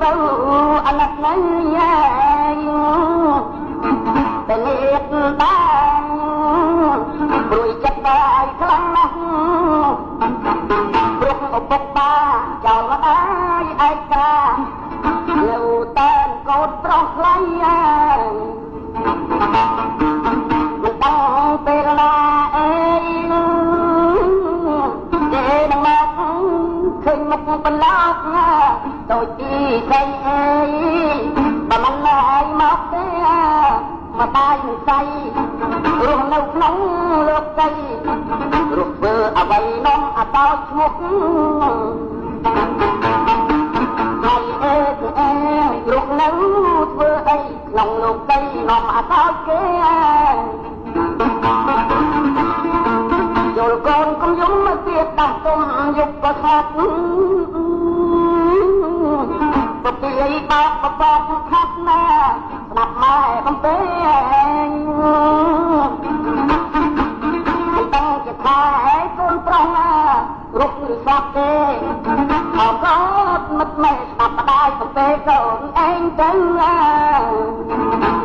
ទៅអាណិតនៅញ៉ែតែនេះបានព្រួយចិត្តបាយខ្លាំងណាស់ ព្រោះឪពុកបាចោលម្ដាយឯកា នៅតែកូនប្រុសខ្លៃ មិនដឹងពេលណាអីគេនឹងមកឃើញមុខបន្លកដូចទីស្រីអី។ បើមិនហើយមកទេ ម្ដាយនឹងស្អីរស់នៅក្នុងលោកី រស់ធ្វើអ្វីនំអតោឈ្មោះហើយ អេអេរស់នៅធ្វើអីក្នុងលោកី នំអតោគេយល់។ កូនកុំយំមកទៀត ដាស់ទុំយុបក៏ស្ងាត់ ពពីបោកបបកខាត់ណា ស្ដាប់ម៉ែបំពេញ មិនដឹងជាថាកូនប្រុសណារុកឬស្លាប់ទេ អកតមិត្តម៉ែស្ដាប់ម្ដាយបំពេកូនឯងទៅ។